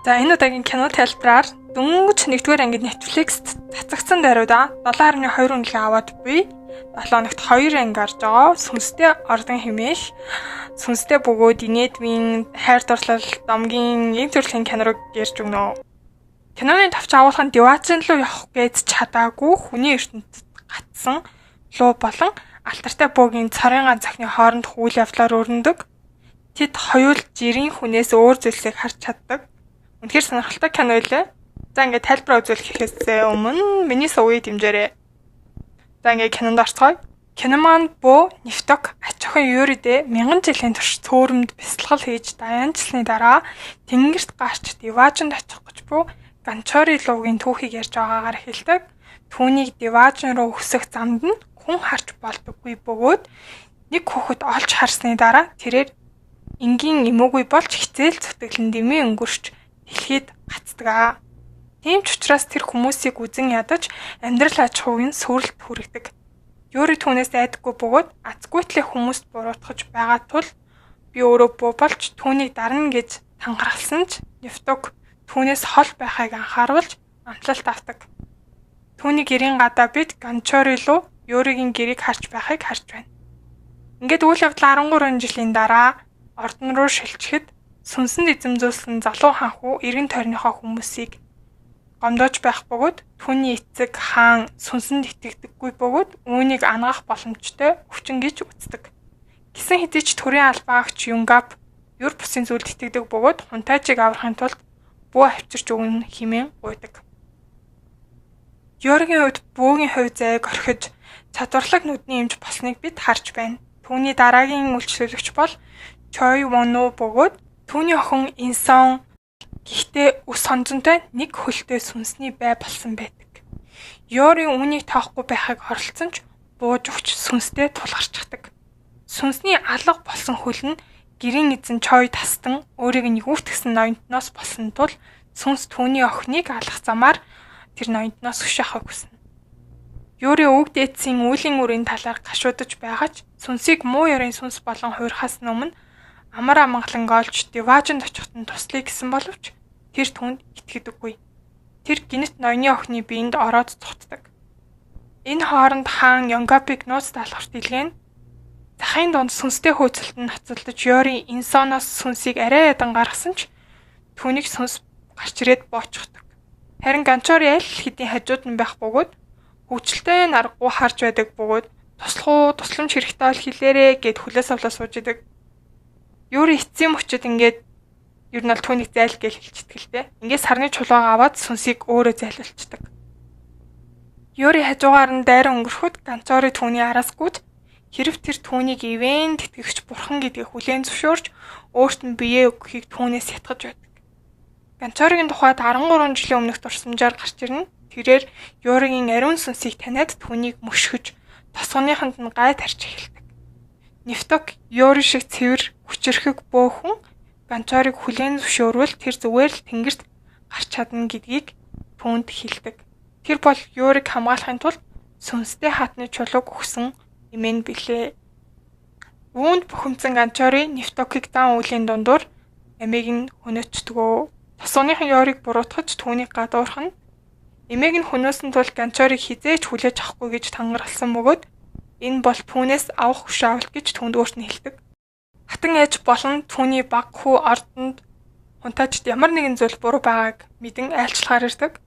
За, энэ удаагийн кино тайлбараар дөнгөж 1-р ангид Netflix-т цацагдсан даруйда 7.2 үнэлгээ аваад буй 7 хоногт 2 анги гарч байгаа Сүнстэй ордон хэмээх сүнстэй бөгөөд инээдмийн, хайр дурлал, домгийн ийм төрлийн кино руу гэрж өгнө. Киноны товч агуулга нь Диважин руу явах гэж чадаагүй хүний ертөнцид гатсан луу болон алтартай бөөгийн цорын ганц охины хооронд үйл явдлаар өрнөдөг. Тэд хоёул жирийн хүнээс өөр зүйлсийг харж чаддаг. Үнэхээр сонирхолтой кино байлээ. За, ингээд тайлбараа үзүүлэхээс өмнө миний сувгийг дэмжээрэй. За, ингээд кинонд орцгоё. Кино маань Бөө Нефток ач охин Юридэ мянган жилийн турш цөөрөмд бясалгал хийж даяанчсны дараа тэнгэрт гарч Диважинд очих гэж буй Ганчори луугийн түүхийг ярьж байгаагаар хэлдэг. Түүнийг Диважин руу өсөх замд нь хүн харж болдоггүй бөгөөд нэг хүүхэд олж харсны дараа тэрээр энгийн эмөөгүй болж хизээл зүтгэлэн дэмий өнгөрч дэлхийд гацдаг. Тийм ч учраас тэр хүмүүсийг үзэн ядаж амьдрал аж ахуйг нь сүрэлт хүргэдэг. Юри түүнээс айдаггүй бөгөөд азгүйтлээ хүмүүст буруутгаж байгаа тул би өөрөө буу болж түүнийг дарна гэж тангаралсан ч Нефтог түүнээс хол байхыг анхааруулж амтлалт авдаг. Түүний гэрийн гадаа бид Ганчори руу Юригийн гэрийг харж байхыг харж байна. Ингээд үйл явдал 13 жилийн дараа ордон руу шилжихэд сүнсэнд эзэмзүүлсэн залуу хаан хүү эргэн тойрныхоо хүмүүсийг гомдоож байх бөгөөд түүний эцэг хаан сүнсэнд итгэдэггүй бөгөөд үүнийг анагаах боломжтой өвчин гэж үздэг. Гисэн хэдий ч төрийн албаагч Юнгап юр бусын зүйлд итгэдэг бөгөөд хунтайчийг аврахын тулд бүү авчирч өгнө хэмээн гуйдаг. Йоригийн хувьд бөөгийн хувь зайг орхиж чадварлаг нүдний эмч болсныг бид харж байна. Түүний дараагийн үйлчлүүлэгч бол Чой Вону бөгөөд түүний охин Инсон, гэхдээ өс хонзонтой нэг хөлтэй сүнсний бай болсон байдаг. Йори үүнийг тоохгүй байхыг оролдсон ч бууж өгч сүнстэй тулгарчдаг. Сүнсний алга болсон хөл нь гэрийн эзэн Чой тастан өөрийг нь юутгсэн ноёнтноос болсон тул сүнс түүний охиныг алах замаар тэр ноёнтноос өш авахыг хүснэ. Юри өвөг дээдсийн үйлийн үрийн талаар гашуудаж байгаа ч сүнсийг муу ёрын сүнс болон хуурахаас өмнө амар амгалан олж Диважинд очиход нь туслая гэсэн боловч тэр түүнд итгэдэггүй. Тэр гинэт ноёны охины биед ороод цухтдаг. Энэ хооронд хаан Йонгапиг нууц даалгаварт илгээнэ. Захын дунд сүнстэй хөөцөлд нь ноцолдож Йори Инсоноос сүнсийг арай ядан гаргасан ч түүнийг сүнс гарч ирээд боочхдог. Харин Ганчори аль хэдийн хажууд нь байх бөгөөд хөвчлөлтэй наргуу харж байдаг бөгөөд туслах уу, тусламж хэрэгтэй бол хэлээрээ гэд хүлээс авлаа сууж идэг. Юри эцсийн мөчөд ингээд ер нь бол түүнийг зайл гэж хэлчихдэг л дээ. Ингээд сарны чулуугаа аваад сүнсийг өөрөө зайлуулцдаг. Юри хажуугаар нь дайран өнгөрөхөд Ганцори түүний араас гүйж хэрв тэр түүнийг ивэн тэтгэгч бурхан гэдгийг хүлээн зөвшөөрч өөрт нь биеэ өгөхийг түүнээс ятгах байдаг. Ганцоригийн тухайд 13 жилийн өмнөх дурсамжаар гарч ирнэ. Тэрээр Юригийн ариун сүнсийг таниад түүнийг мөшгөж тосгоныхонд нь гай тарж эхэлдэг. Нефток Юри шиг цэвэр хүчирхэг бөөхөн Ганчорыг хүлээн зөвшөөрвөл тэр зүгээр л тэнгэрт гарч чадна гэдгийг түүнд хэлдэг. Тэр бол Юриг хамгаалахын тулд сүнстэй хаатны чулууг өгсөн эмээн билээ. Үүнд бухимдсан Ганчори Нефтокийг дан үлийн дундуур амийг нь хөнөөчдгөө. Тосгоныхан Юриг буруутгаж түүнийг гадуурхна. Эмээг нь хөнөөсөн тул Ганчорыг хизээж хүлээж авахгүй гэж тангаралсан бөгөөд энэ бол түүнээс авах хөшөө авалт гэж түүнд өөрт нь хэлдэг. Хатан ээж болон түүний баг хүү ордонд хунтаачд ямар нэгэн зүйл буруу байгааг мэдэн айлчлахаар ирдэг.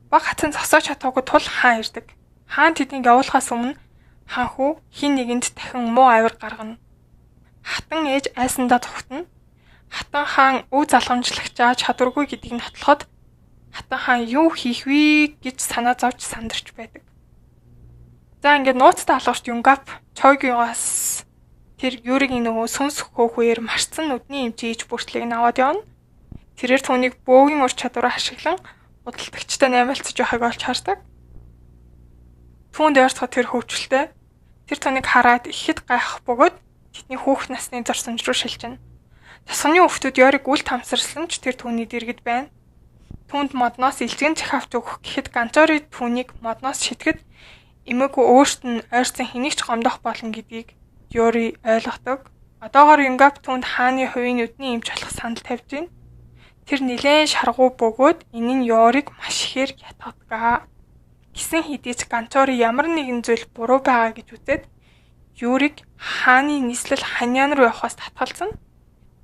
Баг хатан зогсоож чадаагүй тул хаан ирдэг. Хаан тэднийг явуулахаас өмнө хаан хүү хин нэгэнд дахин муу авир гаргана. Хатан ээж айсандаа зүхтэнэ. Хатан хаан өв залгамжлагчаа чадваргүй гэдгийг нотлоход хатан хаан юу хийх вэ гэж санаа зовж сандарч байдаг. За, ингээд нууцтай алгаварт Юнгап Чойгоос тэр Юригийн нөгөө сүнс хөөхөөр марцсан нүдний эмчиж бүртлийг нь аваад явна. Тэрээр түүнийг бөөгийн ур чадвараа ашиглан худалдагчтай наймаалцаж байхыг олж хардаг. Түүнд ойртоход тэр хөвчлөлтэй. Тэр түүнийг хараад ихэд гайхах бөгөөд тэдний хүүхд насны зурсамж руу шилжинэ. Тосгоны өвчтөд Йориг үл тамсарсан ч тэр түүний дэргэд байна. Түүнд модноос илжигэн чих авч өгөх гэхэд Ганчори түүнийг модноос шитгэд эмээгүй өөрт нь ойрцсон хэнийг ч гомдох болно гэдгийг Юри ойлгодог. Одоогоор Юнгап түүнд хааны хувийн нүдний эмч болох санал тавьж байна. Тэр нэлээн шаргуу бөгөөд энэ нь Йорыг маш ихээр ятгадаг. Гисэн хэдий ч Ганчори ямар нэгэн зүйл буруу байгаа гэж үзээд Юриг хааны нийслэл Ханьян руу явахаас татгалзана.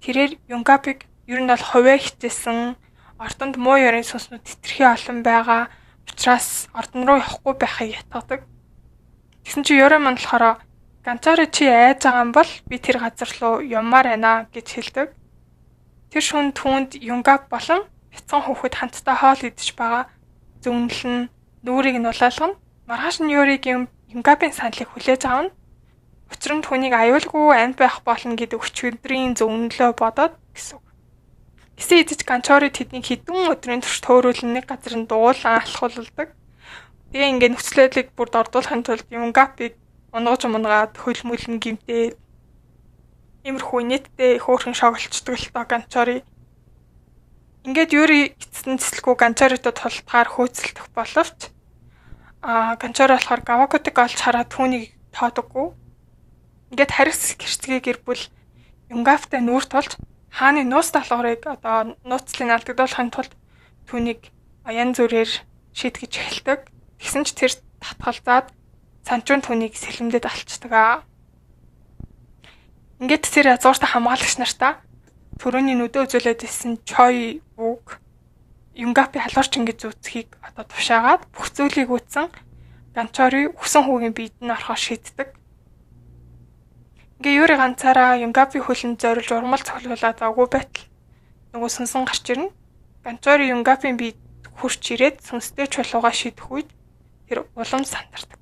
Тэрээр Юнгапыг ер нь бол хувиа хичээсэн, ордонд муу ёрын сүнснүүд хэтэрхий олон байгаа учраас ордон руу явахгүй байхыг ятгадаг. Тэгсэн чи Юри маань болохоор Ганчори чи айж байгаа юм бол би тэр газар руу явмаар байна гэж хэлдэг. Тэр шүн түүнд Юнгап болон бяцхан хүүхэд хамтдаа хоол идэж байгаа зөвнөл нь нүрийг нь улаалгана. Маргааш нь Юригийн Юнгапын саналыг хүлээж авна. Учир нь түүнийг аюулгүй амьд байх болно гэдэг өчигдрийн зөвнөлөө бодоод гэсэн үг. Гисэн идэж Ганчори тэднийг хэдэн өдрийн турш төөрүүлэн нэг газар нь дуулан алхуулдаг. Тэгээ ингээд нөхцөл байдлыг бүр дордуулахын тулд Юнгапыг унгаж мунгаад хөлмөлн гимтээ иймэрхүү нийтдээ хөөрхөн шоглолцдог л доо Ганчори. Ингээд Юри эцэст нь цэцэлгүй Ганчоритой тултгаар хөөцөлдөх боловч Ганчори болохоор Гавакотыг олж хараад түүнийг тоодоггүй. Ингээд харис гэрцгээ гэр бүл Юнгафтай нүүр тулж хааны нууц даалгаврыг одоо нууцлыг алдагдуулахын тулд түүнийг янз бүрээр шийтгэж эхэлдэг. Тэгсэн ч тэр татгалзаад Санчун түүнийг сэлэмдэд алчдаг. Ингээд тэр язгууртай хамгаалагч нартаа төрөний нүдэ үзүүлээд ирсэн Чой үг Юнгапи халуурчин гэж үзхийг одоо тушаагаад бүх зүйлийг үтсэн Ганчори өсөн хүүгийн биед нь орохоор шийддэг. Ингээ Юри ганцаараа Юнгапи хөлөнд зориулж урмал цоглуулад завгүй байтал нөгөө сүнсэн гарч ирнэ. Ганчори Юнгапийн биед хурч ирээд сүнстэй чулуугаа шидэх үед тэр улам сандардаг.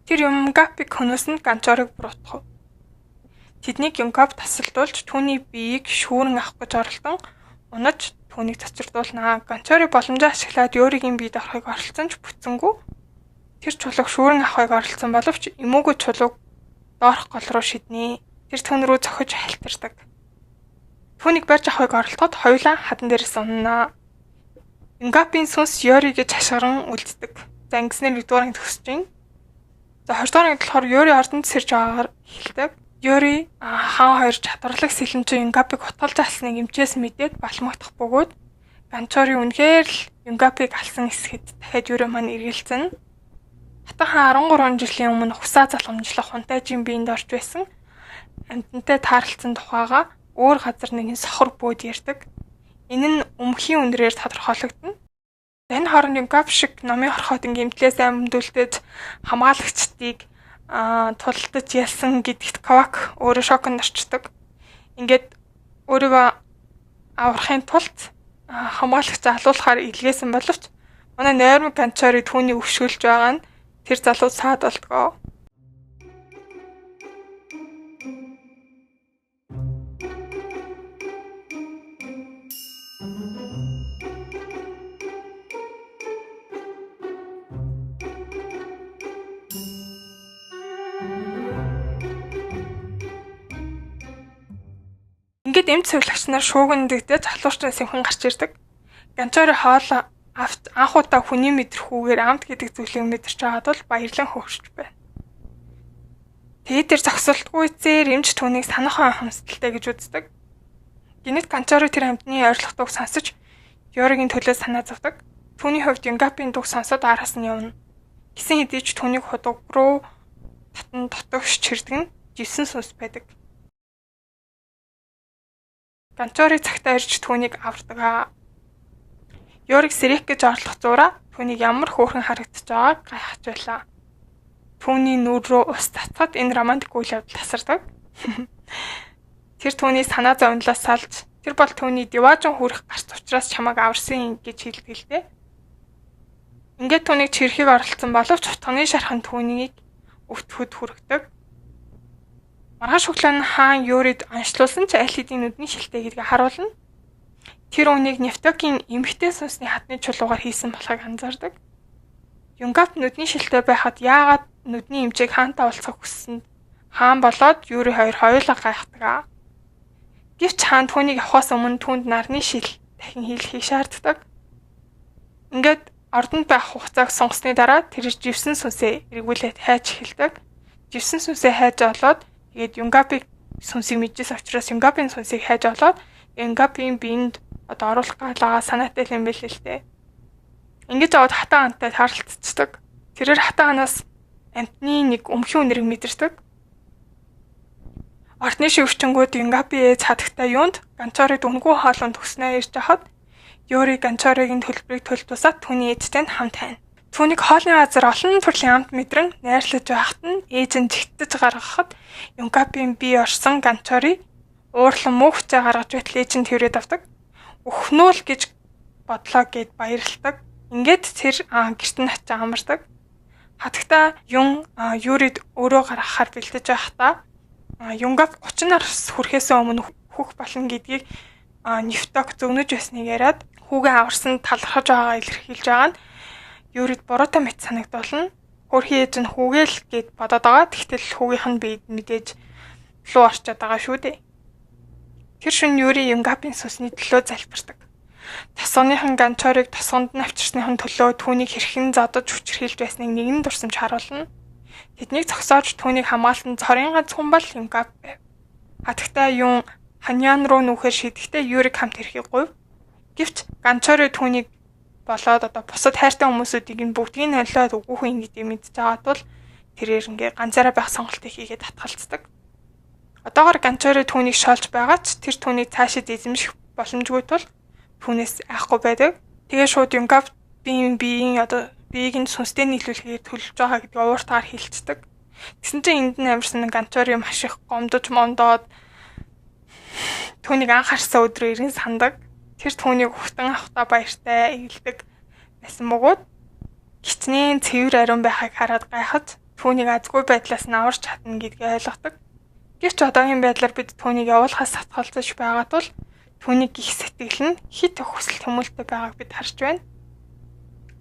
Тэр Юнгапиг хөнөөс нь Ганчорыг буруутгав. Тэднийг Юнгап тасалдуулж түүний биеийг шүүрэн авах гэж оролдон унаж түүнийг цочирдуулнаа. Ганчори боломжоо ашиглаад Юригийн биед орохыг оролцсон ч бүтсэнгүй. Тэр чулууг шүүрэн авахыг оролцсон боловч эмөөгөө чулууг доорх гол руу шиднэ. Тэр түн рүү цохиж халтардаг. Түүнийг барьж авахыг оролдоход хоёулаа хадан дээрээс унана. Юнгапийн сүнс Йори гэж хашгиран үлддэг. За ингэснээр нэгдүгээр анги төгсөж байна. За хоёрдугаар ангид болохоор Йори ордонд сэрж байгаагаар эхэлдэг. Йори хаан хоёр чадварлаг сэлэмчин Юнгапыг хутгалж алсныг эмчээс мэдээд балмагдах бөгөөд Ганчори үнэхээр л Юнгапыг алсан эсэхэд дахиад Йори маань эргэлзэнэ. Хатан хаан 13 жилийн өмнө хусаа залгамжлах хунтайжийн биед орж байсан амьтантай таарлцсан тухайга өөр газар нэгэн сохор бөөд ярьдаг. Энэ нь өмхийн үнрээр тодорхойлогдоно. Энэ хооронд Юнгап шиг номын хорхоотон гэмтлээс амьдүүлдэж хамгаалагчдыг тулдаж ялсан гэдэгт Кавак өөрөө шоконд орчдөг. Ингээд өөрийгөө аврахын тулд хамгаалагч алуулахаар илгээсэн боловч манай нойрмог Ганчори түүнийг өвшгөлж байгаа нь тэр залуу саад болдгоо. Ингээд эмч сувилагч нар шүүгэндэгдэж залуурчин сэмхэн гарч ирдэг. Ганчори хоол авч анх удаа хүний мэдрэхүүгээр амт гэдэг зүйлийг мэдэрч байгаад бол баярлан хөөрч байна. Тэгээд тэр зогсолтгүй зээр эмч түүнийг санаахан ухамсартай гэж үздэг. Гинэт Ганчори тэр амьтны ойрлох дууг сонсож Йоригийн төлөө санаа зовдөг. Түүний хувьд Юнгапийн дууг сонсоод араас нь явна. Гисэн хэдий ч түүнийг худаг руу татан дотогш чирдэг нь живсэн сүнс байдаг. Ганчори цагтаа ирж түүнийг авардаг. Йориг сэрэх гэж орлох зураа түүнийг ямар хөөрхөн харагдаж байгааг гайхаж байлаа. Түүний нүр рүү ус татхад энэ романтик үйл явдал тасардаг. Тэр түүний санаа зовнилоос салж тэр бол түүний диваажин хүрэх гарц учраас чамайг аварсан гэж хэлдэг л дээ. Ингээд түүнийг чирхийг оролцсон боловч утганы шархан түүнийг өвтгөхөд хүргэдэг. Маргааш өглөө нь хаан Юрид онцлуулсан ч аль хэдийн нүдний шилтэй гэдгийг харуулна. Тэр үнийг Нефтокийн эмэгтэй сүнсний хатны чулуугаар хийсэн болохыг анзаардаг. Юнгап нүдний шилтэй байхад яагаад нүдний эмчийг хаантай уулзахыг хүссэн хаан болоод Юри хоёр хоёулаа гайхдаг. Гэвч хаан түүнийг авахаас өмнө түүнд нарны шил дахин хийлгэхийг шаарддаг. Ингээд ордонд байх хугацааг сонгосны дараа тэр живсэн сүнсээ эргүүлээд хайж эхэлдэг. Живсэн сүнсээ хайж олоод тэгээд Юнгапыг сүнсийг мэдчихсэн учраас Юнгапын сүнсийг хайж олоод Юнгапийн биед одоо оруулах галаа санаатай юм билээ л дээ. Ингэж аваад хатан хаантай тааралцдаг. Тэрээр хатан хаанаас амтны нэг өмхий үнэрийг мэдэрдэг. Ордны шивчэнгүүд Юнгапи ээж хатагтай юунд Ганчорыг үнгүй хоолунд өгснөө ирж хахад Юри Ганчоригийн төлбөрийг төлж тусаад түүний ээжтэй нь хамт хайна. Түүнийг хоолны газар олон төрлийн амт мэдрэн найрлаж байхад нь ээж нь чигтэж гаргахад Юнгапийн бие орсон Ганчори уурлан муу хүчээ гаргаж байтал ээж нь тэрвэрэд авдаг. Өхнөөл гэж бодлоо гэд баярлдаг. Ингээд тэр гэрт нь очиж амардаг. Хатагтай Юн Юрид өөрөө гаргахаар бэлдэж байхдаа Юнгап 30 нас хүрэхээс өмнө хөх болно гэдгийг Нефток зөгнөж байсныг яриад хүүгээ аварсан талархаж байгаагаа илэрхийлж байгаа нь Юрид буруутай мэт санагдуулна. Хөрхийн ээж нь хүүгээ л гэд бодоод байгаа. Тэгтэл хүүгийнх нь биед мэдээж луу орчоод байгаа шүү дээ. Тэр шөнө Юри Юнгапын сүнсний төлөө залбирдаг. Тосгоныхан Ганчорыг тосгонд нь авчирсныхан төлөө түүнийг хэрхэн зодож хүчирхийлж байсныг нэгэн дурсамж харуулна. Тэднийг зогсоож түүнийг хамгаалсан цорын ганц хүн бол Юнгап байв. Хатагтай Юн Ханьян руу нүүхээр шийдэхдээ Юриг хамт ирэхийг гуйв. Гэвч Ганчори түүнийг болоод одоо бусад хайртай хүмүүсүүдийг нь бүгдийг нь олиод үгүйх юм гэдгийг мэдж байгаа тул тэрээр ингээ ганцаараа байх сонголтыг хийгээд татгалцдаг. Одоогор Ганчори түүнийг шоолж байгаа ч тэр түүнийг цаашид эзэмших боломжгүй тул түүнээс айхгүй байдаг. Тэгээ шууд Юнгапийн биеийн одоо биеийг нь сүнстэй нийлүүлэхээр төлөвлөж байгаа гэдгийг ууртаар хэлцдэг. Тэгсэн чинь энд нь амьарсан Ганчори маш их гомдож момдоод түүнийг анх харсан өдрөө ирэн сандаг. Тэр түүнийг ухтан авахтаа баяртай эгэлдэг байсан бөгөөд хичнээн цэвэр ариун байхыг хараад гайхаж түүнийг азгүй байдлаас нь аварч чадна гэдгийг ойлгодог. Гэвч одоогийн байдлаар бид түүнийг явуулахаас татгалзаж байгаа тул түүнийг гих сэтгэл нь хит хүсэл тэмүүлэлтэй байгааг бид харж байна.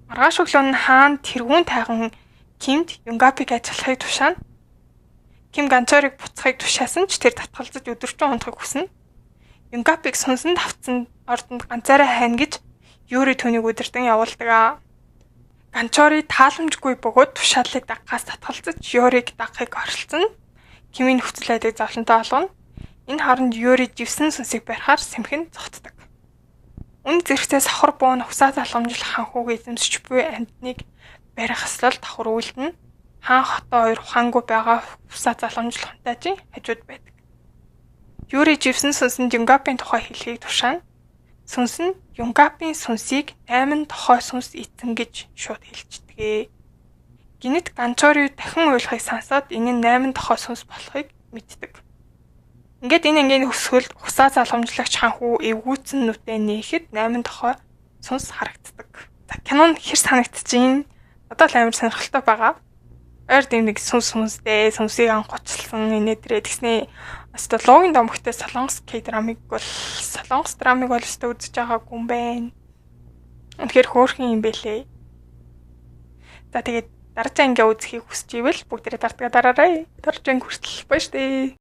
Маргааш өглөө нь хаан тэргүүн тайган Кимд Юнгапиг ажиллахыг тушаана. Ким Ганчорыг буцахыг тушаасан ч тэр татгалзаж өдөржин унтахыг хүснэ. Юнгапиг сүнсэнд автсан ордонд ганцаараа хайна гэж Юри түүнийг удирдан явуулдаг. Ганчори тааламжгүй бөгөөд тушаалыг дагахаас татгалзаж Юриг дагахыг оролцоно. Кимийн нөхцөл байдлыг зовлонтой олгоно. Энэ хооронд Юри живсэн сүнсийг барихаар сэмхэн зогтдог. Үн зэрэгцээ сохор бөөн угсаа залгамжлах хаан хүүг эзэмшиж буй амьтныг барих ёслол давхар үйлдэнэ. Хаан хотоо хоёр ухаангүй байгаа усаа залгамжлах хунтайжин хажууд байдаг. Юри живсэн сүнсэнд Юнгапын тухай хэлхийг тушаана. Сүнс нь Юнгапын сүнсийг 8 тохой сүнс эзэн гэж шууд хэлчихдэг. Гинэт Ганчори дахин уйлахыг сонсоод энэ нь 8 тохой сүнс болохыг мэддэг. Ингээд энэ ангийн өсгөлд угсаа залгамжлагч хаан хүү эвгүүцэн нүдээ нээхэд 8 тохой сүнс харагддаг. За кинон хэр санагдчихээн? Одоо л амар сонирхолтой байгаа. Ойр дэм нэг сүнс сүнстэй сүнсийг анх гоцлсон инээ дээрээ тэгснээ өстө луугийн домогтой солонгос К-драмыг бол солонгос драмыг бол өстө үзэж байгаагүй юм байна. Үнэхээр хөөрхөн юм бэлээ. За тэгээд дараагийн анги үзэхийг хүсч ивэл бүгдээрээ дартгаа дараарай. Дараагийн анги хүртэл баяр штэ.